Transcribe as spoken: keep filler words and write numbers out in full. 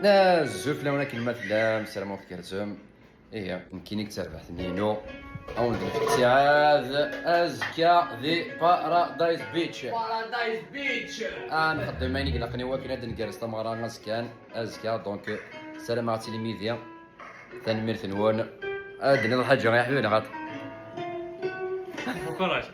Azul fell-awen akken ma tellam, ssarameɣ tgerrzem. Ihi, nekkini deg terbaɛt-nni-inu, ad wen-d-nefk ttiɛad azekka di Paradise Beach. Paradise Beach. Ah, nxeddem ayen i ilaqen i wakken ad ngerrez tameɣra azekkan, azekka, donc, ssarameɣ ad tilim yid-i. Tanemmirt-nwen. Ad d-niniḍ ḥaǧa, ay aḥbib, neɣ aṭ? Bon courage.